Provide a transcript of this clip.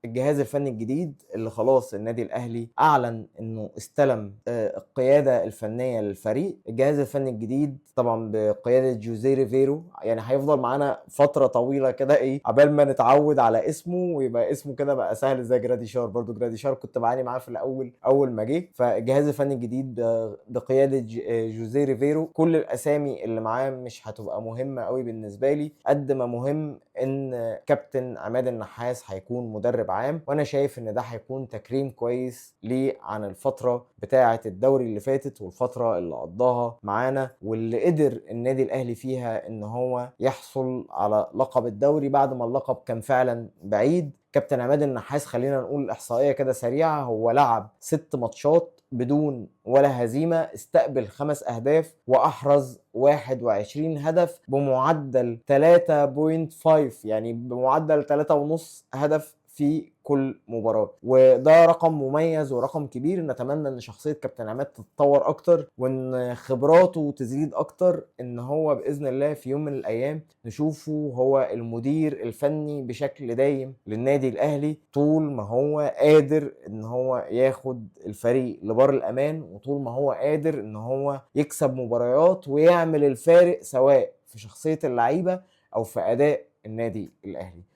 الجهاز الفني الجديد اللي خلاص النادي الاهلي اعلن انه استلم القيادة الفنية للفريق. الجهاز الفني الجديد طبعا بقيادة جوزيه ريفيرو، يعني هيفضل معانا فترة طويلة كده ايه عبال ما نتعود على اسمه ويبقى اسمه كده بقى سهل زي جراديشار. برضو جراديشار كنت بعاني معاه في الاول اول ما جه. فالجهاز الفني الجديد بقيادة جوزيه ريفيرو، كل الاسامي اللي معاه مش هتبقى مهمة قوي بالنسبة لي قد ما مهم ان كابتن عماد النحاس هيكون مدرب عام، وانا شايف ان ده هيكون تكريم كويس ليه عن الفترة بتاعه الدوري اللي فاتت والفترة اللي قضاها معانا واللي قدر النادي الاهلي فيها ان هو يحصل على لقب الدوري بعد ما اللقب كان فعلا بعيد. كابتن عماد النحاس خلينا نقول احصائية كده سريعة، هو لعب 6 ماتشات بدون ولا هزيمة، استقبل 5 اهداف واحرز 21 هدف بمعدل 3.5، يعني بمعدل 3.5 هدف في كل مباراة، وده رقم مميز ورقم كبير. نتمنى ان شخصية كابتن عماد تتطور اكتر وان خبراته تزيد اكتر، ان هو باذن الله في يوم من الايام نشوفه هو المدير الفني بشكل دايم للنادي الاهلي، طول ما هو قادر ان هو ياخد الفريق لبر الامان، وطول ما هو قادر ان هو يكسب مباريات ويعمل الفارق سواء في شخصية اللعيبة او في اداء النادي الاهلي.